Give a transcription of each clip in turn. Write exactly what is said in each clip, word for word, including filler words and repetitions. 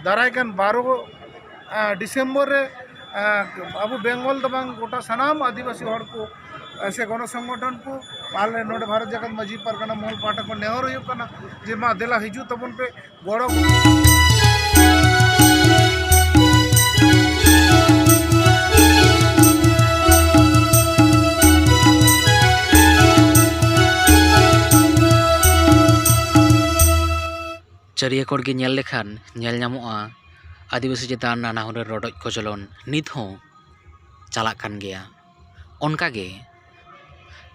ᱫᱟᱨᱟᱭ ᱠᱟᱱ ᱵᱟᱨᱚ ᱰᱤᱥᱮᱢᱵᱚᱨ ᱨᱮ ᱟᱵᱚ ᱵᱮᱝᱜᱚᱞ ᱫᱚ ᱵᱟᱝ, ᱜᱚᱴᱟ ᱥᱟᱱᱟᱢ ᱟᱹᱫᱤᱵᱟᱹᱥᱤ ᱦᱚᱲ ᱠᱚ ᱥᱮ ᱜᱚᱱᱚ ᱥᱚᱝᱜᱚᱴᱷᱚᱱ ᱠᱚ, ᱟᱞᱮ ᱱᱚᱰᱮ ᱵᱷᱟᱨᱚᱛ ᱡᱟᱠᱟᱛ ᱢᱟᱹᱡᱷᱤ ᱯᱟᱨᱜᱟᱱᱟ ᱢᱚᱦᱚᱞ ᱯᱟᱦᱴᱟ ᱠᱷᱚᱱ ᱱᱮᱦᱚᱨ ᱦᱩᱭᱩᱜ ᱠᱟᱱᱟ ᱡᱮ ᱢᱟ ᱫᱮᱞᱟ ᱦᱤᱡᱩᱜ ᱛᱟᱵᱚᱱ ᱯᱮ, ᱜᱚᱲᱚ᱾ ᱪᱟᱹᱨᱤᱭᱟᱹ ᱠᱚᱬ ᱜᱮ ᱧᱮᱞ ᱞᱮᱠᱷᱟᱱ ᱧᱮᱞ ᱧᱟᱢᱚᱜᱼᱟ, ᱟᱹᱫᱤᱵᱟᱹᱥᱤ ᱪᱮᱛᱟᱱ ᱱᱟᱱᱟ ᱦᱩᱱᱟᱹᱨ ᱨᱚᱰᱚᱡ ᱠᱚᱪᱞᱚᱱ ᱱᱤᱛ ᱦᱚᱸ ᱪᱟᱞᱟᱜ ᱠᱟᱱ ᱜᱮᱭᱟ᱾ ᱚᱱᱠᱟᱜᱮ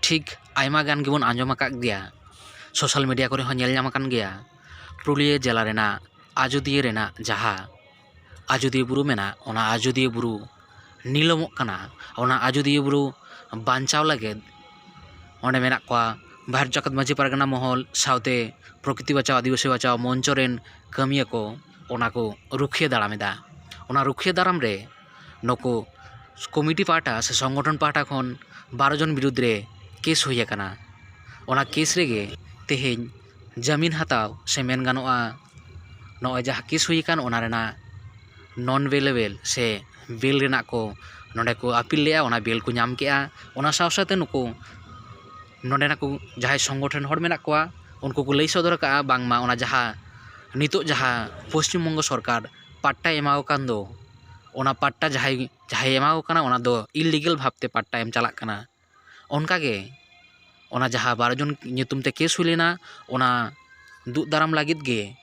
ᱴᱷᱤᱠ ᱟᱭᱢᱟ ᱜᱟᱱ ᱜᱮᱵᱚᱱ ᱟᱸᱡᱚᱢ ᱟᱠᱟᱫ ᱜᱮᱭᱟ, ᱥᱳᱥᱟᱞ ᱢᱤᱰᱤᱭᱟ ᱠᱚᱨᱮ ᱦᱚᱸ ᱧᱮᱞ ᱧᱟᱢ ᱟᱠᱟᱱ ᱜᱮᱭᱟ, ᱯᱩᱨᱩᱞᱤᱭᱟᱹ ᱡᱮᱞᱟ ᱨᱮᱱᱟᱜ ᱟᱡᱳᱫᱤᱭᱟᱹ ᱨᱮᱱᱟᱜ ᱡᱟᱦᱟᱸ ᱟᱡᱳᱫᱤᱭᱟᱹ ᱵᱩᱨᱩ ᱢᱮᱱᱟᱜ, ᱚᱱᱟ ᱟᱡᱳᱫᱤᱭᱟᱹ ᱵᱩᱨᱩ ᱱᱤᱞᱟᱹᱢᱚᱜ ᱠᱟᱱᱟ᱾ ᱚᱱᱟ ᱟᱡᱳᱫᱤᱭᱟᱹ ᱵᱩᱨᱩ ᱵᱟᱧᱪᱟᱣ ᱞᱟᱹᱜᱤᱫ ᱚᱸᱰᱮ ᱢᱮᱱᱟᱜ ᱠᱚᱣᱟ ᱵᱷᱟᱨᱚᱛ ᱡᱟᱠᱟᱛ ᱢᱟᱹᱡᱷᱤ ᱯᱟᱨᱜᱟᱱᱟ ᱢᱚᱦᱚᱞ ᱥᱟᱶᱛᱮ ᱯᱨᱚᱠᱨᱤᱛᱤ ᱵᱟᱪᱟᱣ, ᱟᱹᱫᱤᱵᱟᱹᱥᱤ ᱵᱟᱪᱟᱣ ᱢᱚᱧᱪᱚ ᱨᱮᱱ ᱠᱟᱹᱢᱤᱭᱟᱹ ᱠᱚ, ᱚᱱᱟ ᱠᱚ ᱨᱩᱠᱷᱤᱭᱟᱹ ᱫᱟᱨᱟᱢ ᱮᱫᱟ᱾ ᱚᱱᱟ ᱨᱩᱠᱷᱤᱭᱟᱹ ᱫᱟᱨᱟᱢ ᱨᱮ ᱱᱩᱠᱩ ᱠᱚᱢᱤᱴᱤ ᱯᱟᱦᱴᱟ ᱥᱮ ᱥᱚᱝᱜᱚᱴᱷᱚᱱ ᱯᱟᱦᱴᱟ ᱠᱷᱚᱱ ᱵᱟᱨᱚ ᱡᱚᱱ ᱵᱤᱨᱩᱫᱽ ᱨᱮ ᱠᱮᱥ ᱦᱩᱭ ᱟᱠᱟᱱᱟ᱾ ᱚᱱᱟ ᱠᱮᱥ ᱨᱮᱜᱮ ᱛᱮᱦᱮᱧ ᱡᱟᱹᱢᱤᱱ ᱦᱟᱛᱟᱣ ᱥᱮ ᱢᱮᱱ ᱜᱟᱱᱚᱜᱼᱟ, ᱱᱚᱜᱼᱚᱭ ᱡᱟᱦᱟᱸ ᱠᱮᱥ ᱦᱩᱭ ᱟᱠᱟᱱ, ᱚᱱᱟ ᱨᱮᱱᱟᱜ ᱱᱚᱱ ᱵᱮᱞᱮᱵᱮᱞ ᱥᱮ ᱵᱮᱞ ᱨᱮᱱᱟᱜ ᱠᱚ ᱱᱚᱰᱮ ᱠᱚ ᱟᱹᱯᱤᱞ ᱞᱮᱜᱼᱟ, ᱚᱱᱟ ᱵᱮᱞ ᱠᱚ ᱧᱟᱢ ᱠᱮᱜᱼᱟ᱾ ᱚᱱᱟ ᱥᱟᱶ ᱥᱟᱶᱛᱮ ᱱᱩᱠᱩ ᱱᱚᱰᱮᱱᱟᱜ ᱠᱚ ᱡᱟᱦᱟᱸᱭ ᱥᱚᱝᱜᱚᱴᱷᱚᱱ ᱦᱚᱲ ᱢᱮᱱᱟᱜ ᱠᱚᱣᱟ, ᱩᱱᱠᱩ ᱠᱚ ᱞᱟᱹᱭ ᱥᱚᱫᱚᱨ ᱟᱠᱟᱫᱼᱟ ᱵᱟᱝᱢᱟ ᱚᱱᱟ ᱡᱟᱦᱟᱸ ᱱᱤᱛᱚᱜ ᱡᱟᱦᱟᱸ ᱯᱚᱥᱪᱤᱢ ᱵᱚᱝᱜᱚ ᱥᱚᱨᱠᱟᱨ ᱯᱟᱴᱴᱟᱭ ᱮᱢᱟᱣ ᱠᱟᱱ ᱫᱚ, ᱚᱱᱟ ᱯᱟᱴᱴᱟ ᱡᱟᱦᱟᱸᱭ, ᱡᱟᱦᱟᱸᱭ ᱮᱢᱟᱣ ᱠᱟᱱᱟ, ᱚᱱᱟ ᱫᱚ ᱤᱞᱤᱜᱮᱞ ᱵᱷᱟᱵᱽᱛᱮ ᱯᱟᱴᱴᱟ ᱮᱢ ᱪᱟᱞᱟᱜ ᱠᱟᱱᱟ᱾ ᱚᱱᱠᱟᱜᱮ ᱚᱱᱟ ᱡᱟᱦᱟᱸ ᱵᱟᱨᱚ ᱡᱚᱱ ᱧᱩᱛᱩᱢ ᱛᱮ ᱠᱮᱥ ᱦᱩᱭ ᱞᱮᱱᱟ, ᱚᱱᱟ ᱫᱩᱜ ᱫᱟᱨᱟᱢ ᱞᱟᱹᱜᱤᱫ ᱜᱮ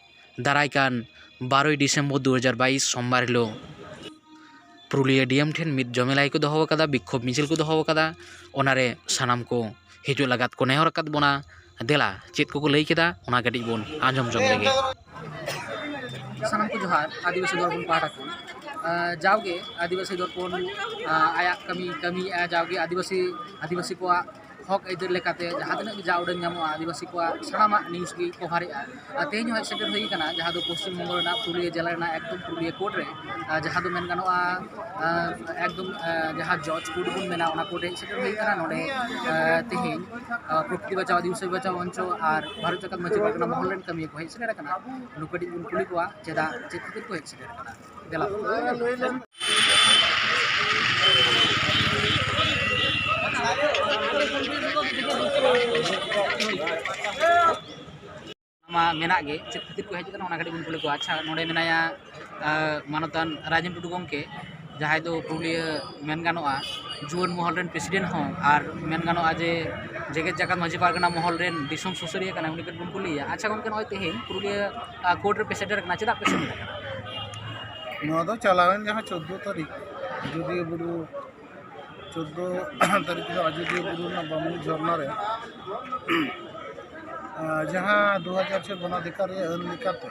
ᱫᱟᱨᱟᱭ ᱠᱟᱱ ᱵᱟᱨᱚᱭ ᱰᱤᱥᱮᱢᱵᱚᱨ ᱫᱩ ᱦᱟᱡᱟᱨ ᱵᱟᱭᱤᱥ ᱥᱳᱢᱵᱟᱨ ᱦᱤᱞᱳᱜ ᱯᱩᱨᱩᱞᱤᱭᱟᱹ ᱰᱤ ᱮᱢ ᱴᱷᱮᱱ ᱢᱤᱫ ᱡᱚᱢᱮᱞᱟᱭ ᱠᱚ ᱫᱚᱦᱚ ᱟᱠᱟᱫᱟ, ᱵᱤᱠᱠᱷᱳᱵ ᱢᱤᱪᱷᱤᱞ ᱠᱚ ᱫᱚᱦᱚ ᱟᱠᱟᱫᱟ᱾ ᱚᱱᱟᱨᱮ ᱥᱟᱱᱟᱢ ᱠᱚ ᱦᱤᱡᱩᱜ ᱞᱟᱜᱟᱫ ᱠᱚ ᱱᱮᱦᱚᱨ ᱟᱠᱟᱫ ᱵᱚᱱᱟ᱾ ᱫᱮᱞᱟ, ᱪᱮᱫ ᱠᱚᱠᱚ ᱞᱟᱹᱭ ᱠᱮᱫᱟ, ᱚᱱᱟ ᱠᱟᱹᱴᱤᱡ ᱵᱚᱱ ᱟᱸᱡᱚᱢ ᱡᱚᱝ ᱞᱮᱜᱮ᱾ ᱥᱟᱱᱟᱢ ᱠᱚ ᱡᱚᱦᱟᱨ, ᱟᱹᱫᱤᱵᱟᱹᱥᱤ ᱫᱚᱨᱯᱚᱱ ᱯᱟᱦᱴᱟ ᱠᱷᱚᱱ᱾ ᱟᱸ, ᱡᱟᱣᱜᱮ ᱟᱹᱫᱤᱵᱟᱹᱥᱤ ᱫᱚᱨᱯᱚᱱ, ᱟᱸ, ᱟᱭᱟᱜ ᱠᱟᱹᱢᱤ ᱠᱟᱹᱢᱤᱭᱮᱫᱼᱟ, ᱡᱟᱣᱜᱮ ᱟᱹᱫᱤᱵᱟᱹᱥᱤ, ᱟᱹᱫᱤᱵᱟᱹᱥᱤ ᱠᱚᱣᱟᱜ ᱦᱚᱠ ᱟᱹᱭᱫᱟᱹᱨ ᱞᱮᱠᱟᱛᱮ ᱡᱟᱦᱟᱸ ᱛᱤᱱᱟᱹᱜ ᱜᱮ ᱡᱟ ᱩᱰᱟᱹᱝ ᱧᱟᱢᱚᱜᱼᱟ, ᱟᱹᱫᱤᱵᱟᱹᱥᱤ ᱠᱚᱣᱟᱜ ᱥᱟᱱᱟᱢᱟᱜ ᱱᱤᱭᱩᱡᱽ ᱜᱮ ᱠᱚᱵᱷᱟᱨᱮᱜᱼᱟ᱾ ᱟᱨ ᱛᱮᱦᱮᱧ ᱦᱚᱸ ᱦᱮᱡ ᱥᱮᱴᱮᱨ ᱦᱩᱭ ᱟᱠᱟᱱᱟ ᱡᱟᱦᱟᱸ ᱫᱚ ᱯᱚᱥᱪᱤᱢ ᱵᱚᱝᱜᱚ ᱨᱮᱱᱟᱜ ᱯᱩᱨᱩᱞᱤᱭᱟᱹ ᱡᱮᱞᱟ ᱨᱮᱱᱟᱜ ᱮᱠᱫᱚᱢ ᱯᱩᱨᱩᱞᱤᱭᱟᱹ ᱠᱳᱰ ᱨᱮ, ᱟᱨ ᱡᱟᱦᱟᱸ ᱫᱚ ᱢᱮᱱ ᱜᱟᱱᱚᱜᱼᱟ, ᱟᱨ ᱮᱠᱫᱚᱢ, ᱟᱨ ᱡᱟᱦᱟᱸ ᱡᱚᱡᱽ ᱠᱳᱰ ᱵᱚᱱ ᱢᱮᱱᱟ, ᱚᱱᱟ ᱠᱳᱰ ᱨᱮ ᱦᱮᱡ ᱥᱮᱴᱮᱨ ᱦᱩᱭ ᱟᱠᱟᱱᱟ᱾ ᱱᱚᱰᱮ, ᱟᱨ ᱛᱮᱦᱮᱧ, ᱟᱨ ᱯᱨᱚᱠᱨᱤᱛᱤ ᱵᱟᱧᱪᱟᱣ ᱟᱹᱫᱤᱵᱟᱹᱥᱤ ᱵᱟᱧᱪᱟᱣ ᱢᱚᱧᱪᱚ ᱟᱨ ᱵᱷᱟᱨᱚᱛ ᱡᱟᱠᱟᱛ ᱢᱟᱹᱡᱷᱤ ᱯᱟᱨᱜᱟᱱᱟ ᱢᱚᱦᱚᱞ ᱨᱮᱱ ᱠᱟᱹᱢᱤᱭᱟᱹ ᱠᱚ ᱦᱮᱡ ᱥᱮᱴᱮᱨ ᱟᱠᱟᱱᱟ᱾ ᱱᱩᱠᱩ ᱠᱟᱹᱴᱤᱡ ᱵᱚᱱ ᱠᱩᱞᱤ ᱠᱚᱣᱟ ᱪᱮᱫᱟᱜ, ᱪᱮᱫ ᱠᱷᱟᱹᱛᱤᱨ ᱠᱚ ᱦᱮᱡ ᱥᱮᱴᱮᱨ ᱟᱠᱟᱱᱟ᱾ ᱫᱮᱞᱟ᱾ ᱢᱟ ᱢᱮᱱᱟᱜ ᱜᱮ, ᱪᱮᱫ ᱠᱷᱟᱹᱛᱤᱨ ᱠᱚ ᱦᱮᱡ ᱟᱠᱟᱱᱟ, ᱚᱱᱟ ᱠᱟᱹᱴᱤᱡ ᱵᱚᱱ ᱠᱩᱞᱤ ᱠᱚᱣᱟ᱾ ᱟᱪᱪᱷᱟ, ᱱᱚᱰᱮ ᱢᱮᱱᱟᱭᱟ, ᱟᱸ, ᱢᱟᱱᱚᱛᱟᱱ ᱨᱟᱡᱮᱱ ᱴᱩᱰᱩ ᱜᱚᱢᱠᱮ, ᱡᱟᱦᱟᱸᱭ ᱫᱚ ᱯᱩᱨᱩᱞᱤᱭᱟᱹ, ᱢᱮᱱ ᱜᱟᱱᱚᱜᱼᱟ, ᱡᱩᱣᱟᱹᱱ ᱢᱚᱦᱚᱞ ᱨᱮᱱ ᱯᱨᱮᱥᱤᱰᱮᱱᱴ ᱦᱚᱸ, ᱟᱨ ᱢᱮᱱ ᱜᱟᱱᱚᱜᱼᱟ ᱡᱮ ᱡᱮᱜᱮᱛ ᱡᱟᱠᱟᱛ ᱢᱟᱹᱡᱷᱤ ᱯᱟᱨᱜᱟᱱᱟ ᱢᱚᱦᱚᱞ ᱨᱮᱱ ᱫᱤᱥᱚᱢ ᱥᱩᱥᱟᱹᱨᱤᱭᱟᱹ ᱠᱟᱱᱟᱭ, ᱩᱱᱤ ᱠᱟᱹᱴᱤᱡ ᱵᱚᱱ ᱠᱩᱞᱤᱭᱮᱭᱟ᱾ ᱟᱪᱪᱷᱟ ᱜᱚᱢᱠᱮ, ᱱᱚᱜᱼᱚᱭ ᱛᱮᱦᱮᱧ ᱯᱩᱨᱩᱞᱤᱭᱟᱹ, ᱟᱸ, ᱠᱳᱰ ᱨᱮᱯᱮ ᱥᱮᱴᱮᱨ ᱟᱠᱟᱱᱟ, ᱪᱮᱫᱟᱜ ᱯᱮ ᱥᱮᱴᱮᱨ ᱟᱠᱟᱱᱟ? ᱱᱚᱣᱟ ᱫᱚ ᱪᱟᱞᱟᱣᱮᱱ ᱡᱟᱦᱟᱸ ᱪᱳᱫᱽᱫᱳ ᱛᱟᱹᱨᱤᱠᱷ, ᱟᱡᱚᱫᱤᱭᱟᱹ ᱵᱩᱨᱩ, ᱪᱳᱫᱽᱫᱳ ᱛᱟᱹᱨᱤᱠᱷ ᱫᱚ ᱟᱡᱚᱫᱤᱭᱟᱹ ᱵᱩᱨᱩ ᱨᱮᱱᱟᱜ ᱵᱟᱢᱩᱱᱤ ᱡᱷᱚᱨᱱᱟ ᱨᱮ, ᱟᱸ, ᱡᱟᱦᱟᱸ ᱫᱩ ᱦᱟᱡᱟᱨ ᱪᱷᱚᱭ ᱜᱚᱱᱟᱫᱷᱤᱠᱟᱨ ᱨᱮᱭᱟᱜ ᱟᱹᱱ ᱞᱮᱠᱟᱛᱮ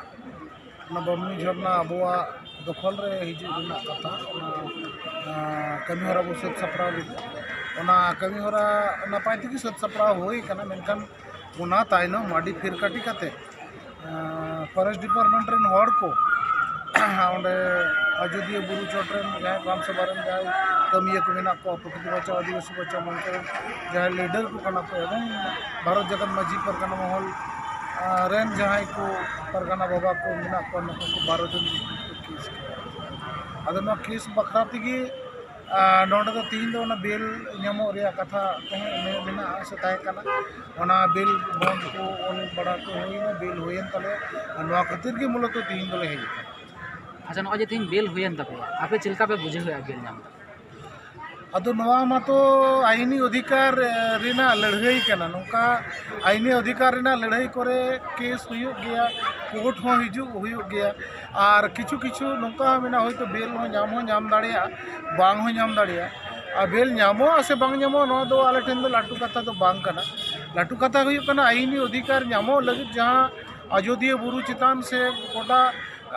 ᱚᱱᱟ ᱵᱟᱢᱩᱱᱤ ᱡᱷᱚᱨᱱᱟ ᱟᱵᱚᱣᱟᱜ ᱫᱚᱠᱷᱚᱞ ᱨᱮ ᱦᱤᱡᱩᱜ ᱨᱮᱱᱟᱜ ᱠᱟᱛᱷᱟ, ᱚᱱᱟ, ᱟᱸ, ᱠᱟᱹᱢᱤ ᱦᱚᱨᱟ ᱵᱚ ᱥᱟᱹᱛ ᱥᱟᱯᱲᱟᱣ ᱞᱮᱫᱟ᱾ ᱚᱱᱟ ᱠᱟᱹᱢᱤ ᱦᱚᱨᱟ ᱱᱟᱯᱟᱭ ᱛᱮᱜᱮ ᱥᱟᱹᱛ ᱥᱟᱯᱲᱟᱣ ᱦᱩᱭ ᱠᱟᱱᱟ, ᱢᱮᱱᱠᱷᱟᱱ ᱚᱱᱟ ᱛᱟᱭᱱᱚᱢ ᱟᱹᱰᱤ ᱯᱷᱤᱨᱠᱟᱹᱴᱤ ᱠᱟᱛᱮ, ᱟᱸ, ᱯᱷᱚᱨᱮᱥᱴ ᱰᱤᱯᱟᱨᱴᱢᱮᱱᱴ ᱨᱮᱱ ᱦᱚᱲ ᱠᱚ ᱚᱸᱰᱮ ᱟᱡᱚᱫᱤᱭᱟᱹ ᱵᱩᱨᱩ ᱪᱚᱴ ᱨᱮᱱ ᱡᱟᱦᱟᱸᱭ ᱜᱨᱟᱢ ᱥᱚᱵᱷᱟ ᱨᱮᱱ ᱡᱟᱦᱟᱸᱭ ᱠᱟᱹᱢᱤᱭᱟᱹ ᱠᱚ ᱢᱮᱱᱟᱜ ᱠᱚᱣᱟ, ᱯᱨᱚᱠᱨᱤᱛᱤ ᱵᱟᱧᱪᱟᱣ ᱟᱹᱫᱤᱵᱟᱹᱥᱤ ᱵᱟᱧᱪᱟᱣ ᱢᱚᱧᱪᱚ ᱨᱮᱱ ᱡᱟᱦᱟᱸᱭ ᱞᱤᱰᱟᱨ ᱠᱚ ᱠᱟᱱᱟ ᱠᱚ, ᱮᱵᱚᱝ ᱵᱷᱟᱨᱚᱛ ᱡᱟᱠᱟᱛ ᱢᱟᱹᱡᱷᱤ ᱯᱟᱨᱜᱟᱱᱟ ᱢᱚᱦᱚᱞ, ᱟᱸ, ᱨᱮᱱ ᱡᱟᱦᱟᱸᱭ ᱠᱚ ᱯᱟᱨᱜᱟᱱᱟ ᱵᱟᱵᱟ ᱠᱚ ᱢᱮᱱᱟᱜ ᱠᱚᱣᱟ, ᱱᱩᱠᱩ ᱠᱚ ᱵᱟᱨᱚ ᱡᱚᱱ ᱠᱚ ᱠᱮᱥ ᱠᱮᱫᱟ᱾ ᱟᱫᱚ ᱱᱚᱣᱟ ᱠᱮᱥ ᱵᱟᱠᱷᱨᱟ ᱛᱮᱜᱮ, ᱟᱸ, ᱱᱚᱰᱮ ᱫᱚ ᱛᱤᱦᱤᱧ ᱫᱚ ᱚᱱᱟ ᱵᱮᱞ ᱧᱟᱢᱚᱜ ᱨᱮᱭᱟᱜ ᱠᱟᱛᱷᱟ ᱛᱟᱦᱮᱸ, ᱢᱮ-, ᱢᱮᱱᱟᱜᱼᱟ ᱥᱮ ᱛᱟᱦᱮᱸ ᱠᱟᱱᱟ᱾ ᱚᱱᱟ ᱵᱮᱞ ᱵᱚᱱᱰ ᱠᱚ ᱚᱞ ᱵᱟᱲᱟ ᱠᱚ ᱦᱩᱭᱱᱟ, ᱵᱮᱞ ᱦᱩᱭᱮᱱ ᱛᱟᱞᱮᱭᱟ᱾ ᱟᱨ ᱱᱚᱣᱟ ᱠᱷᱟᱹᱛᱤᱨ ᱜᱮ ᱢᱩᱞᱚᱛᱚ ᱛᱤᱦᱤᱧ ᱫᱚᱞᱮ ᱦᱮᱡ ᱟᱠᱟᱱᱟ᱾ ᱟᱪᱪᱷᱟ, ᱱᱚᱜᱼᱚᱭ ᱡᱮ ᱛᱤᱦᱤᱧ ᱵᱮᱞ ᱦᱩᱭᱮᱱ ᱛᱟᱯᱮᱭᱟ, ᱟᱯᱮ ᱪᱮᱫ ᱞᱮᱠᱟ ᱯᱮ ᱵᱩᱡᱷᱟᱹᱣᱮᱫᱼᱟ ᱵᱮᱞ ᱧᱟᱢ ᱠᱟᱛᱮ? ᱟᱫᱚ ᱱᱚᱣᱟ ᱢᱟᱛᱚ ᱟᱭᱤᱱᱤ ᱚᱫᱷᱤᱠᱟᱨ, ᱮ, ᱨᱮᱱᱟᱜ ᱞᱟᱹᱲᱦᱟᱹᱭ ᱠᱟᱱᱟ᱾ ᱱᱚᱝᱠᱟ ᱟᱭᱤᱱᱤ ᱚᱫᱷᱤᱠᱟᱨ ᱨᱮᱱᱟᱜ ᱞᱟᱹᱲᱦᱟᱹᱭ ᱠᱚᱨᱮ ᱠᱮᱥ ᱦᱩᱭᱩᱜ ᱜᱮᱭᱟ, ᱠᱳᱨᱴ ᱦᱚᱸ ᱦᱤᱡᱩᱜ ᱦᱩᱭᱩᱜ ᱜᱮᱭᱟ᱾ ᱟᱨ ᱠᱤᱪᱷᱩ ᱠᱤᱪᱷᱩ ᱱᱚᱝᱠᱟ ᱦᱚᱸ ᱢᱮᱱᱟᱜᱼᱟ, ᱦᱚᱭᱛᱳ ᱵᱮᱞ ᱦᱚᱸ ᱧᱟᱢ ᱦᱚᱸ ᱧᱟᱢ ᱫᱟᱲᱮᱭᱟᱜᱼᱟ, ᱵᱟᱝ ᱦᱚᱸ ᱧᱟᱢ ᱫᱟᱲᱮᱭᱟᱜᱼᱟ᱾ ᱟᱨ ᱵᱮᱞ ᱧᱟᱢᱚᱜᱼᱟ ᱥᱮ ᱵᱟᱝ ᱧᱟᱢᱚᱜᱼᱟ, ᱱᱚᱣᱟ ᱫᱚ ᱟᱞᱮ ᱴᱷᱮᱱ ᱫᱚ ᱞᱟᱹᱴᱩ ᱠᱟᱛᱷᱟ ᱫᱚ ᱵᱟᱝ ᱠᱟᱱᱟ᱾ ᱞᱟᱹᱴᱩ ᱠᱟᱛᱷᱟ ᱦᱩᱭᱩᱜ ᱠᱟᱱᱟ, ᱟᱭᱤᱱᱤ ᱚᱫᱷᱤᱠᱟᱨ ᱧᱟᱢᱚᱜ ᱞᱟᱹᱜᱤᱫ ᱡᱟᱦᱟᱸ ᱟᱡᱚᱫᱤᱭᱟᱹ ᱵᱩᱨᱩ ᱪᱮᱛᱟᱱ ᱥᱮ ᱜᱚᱴᱟ